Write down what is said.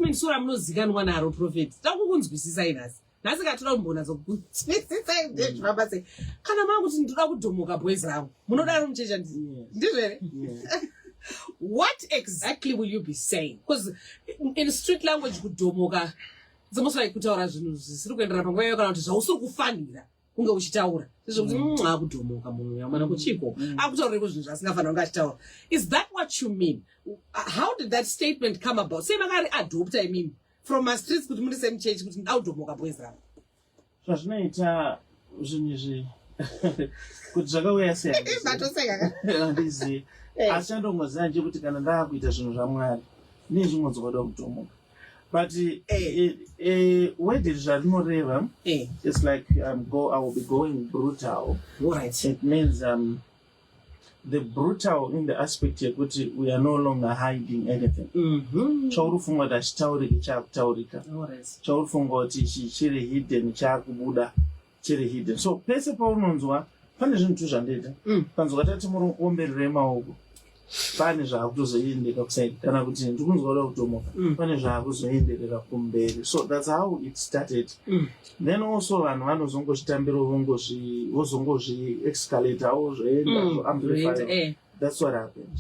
Statement so ramunozikanwa naro, Prophet, takukunzwisisai nhasi. Nhasi katoda kumbonatsokunzwisisai ndezvifamba sei. Kana makuti ndoda kudhomoka boys rangu, munodaro muchecha, ndizvo here? What exactly will you be saying? Because in street language, kudhomoka, it's almost like kutaura zvinhu zvisiri kuenderana panguva iyoyo, kana kuti zvausiri kufanira kunge uchitaura. Zvezvokuti akudhomoka munhu yamwana kuchiko, akutaurire zvinhu zvasingafanira kunge achitaura. Is that what you mean? How did that statement come about? Sei makari adopta imimi from mastreets kuti muri same church, kuti ndakudhomoka boys rangu? Zvazvinoita zvinhu izvi kuti zvakauya sei, Matoseka. Handizivi. Asi chandongoziva ndechekuti kana ndaakuita zvinhu zvaMwari, nezvimwe kuda kudhomoka, but word zvarinoreva, it's like I will be going brutal. It means the brutal in the aspect yekuti we are no longer hiding anything. Chauri kufunga kuti hachitauriki, chaakutaurika. Chauri kufunga kuti ichi chiri hidden, chaakubuda chiri hidden. So pese paunonzwa pane zvinhu tu zvandoita, kanzwa tati muri kuomberera maoko, pane zvaakutozoendeka kuside, kana kuti ndikunzwa kuda kutomoka, pane zvaakuzoenderera kumberi. So that's how it started. Then also vanhu vanozongozvitambira, vozongozviescalatawo, zvoenda, zvoamplify. That's what happened.